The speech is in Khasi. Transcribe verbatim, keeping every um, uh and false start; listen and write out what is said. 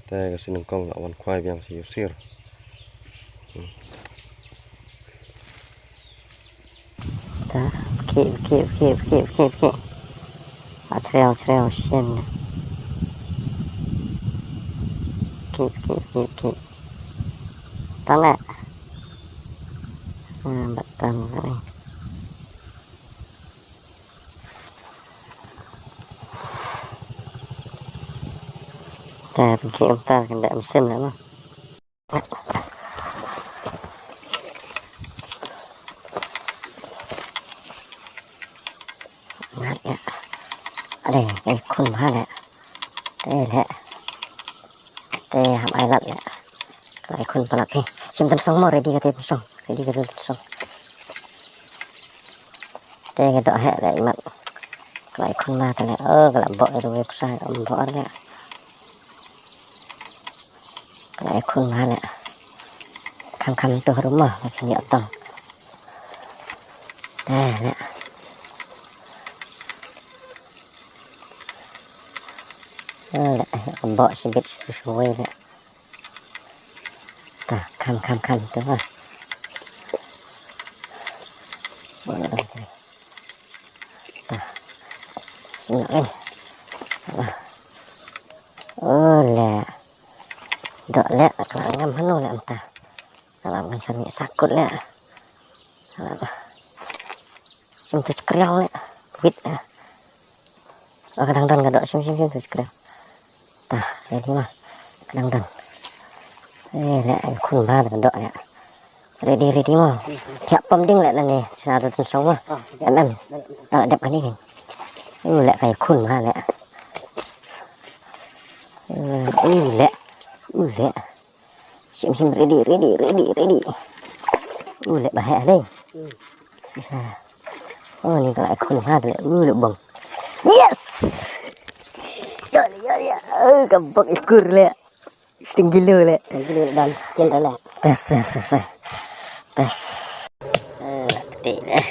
Te ka sien nyngkong la wan khwai biang sha u sir. Hmm. Ta, phi, phi, phi. Ba chrew, chrew sien. Phi, phi, phi, phi. Tang eh. Hmm, ba tang eh. Ta, phi, phi, ta, kan da em sim na ma. Ngat ïa. Ade, eh, khun bha leh. Te leh. Te hap ai lap ïa. Ka la ai khun palat hi. Shim tun song mo, ready kata tun song. Ready kata tun song. Te ka doh heh leh imat. Ka la ai khun bha te leh. Oh, ka la boh ïa ruh pisa ka boh leh. Ka la ai khun bha leh. Kham kham tu harum mo, ka ïoh tong. Te leh. Leh, ka boh shibit shibit shawei leh. Ta, kham, kham, kham, tu ha. Ta, sini, eh. Oh, leh. Doh leh, ka la ngam hanu leh mynta. Ka la ngam sani sakut leh. Sim tu skriaw leh. Wit leh. Oh, ka dang don ka doh, sim, sim, sim tu skriaw. Ta, ready ma. Ka dang don. Eh, leh, ai khun bha ka doh leh. Ready, ready ma. Thiah pom ding leh nane. Sa tu tun song ma. Em, em. Ta la dep kane kan. Uh, leh, ka ai khun bha leh. Uh, uh, leh. Uh, leh. Sim, sim, ready, ready, ready, ready. Uh, leh, ba heh dei. Oh, ni ka la ai khun bha te leh. Uh, leh bong. Yes! Ïoh leh, ïoh leh. Uh, ka bok ikur leh. Setengah kilo leh. Setengah kilo leh dan. Cen leh. Best, best, best, best. Best. Eh, la keti leh.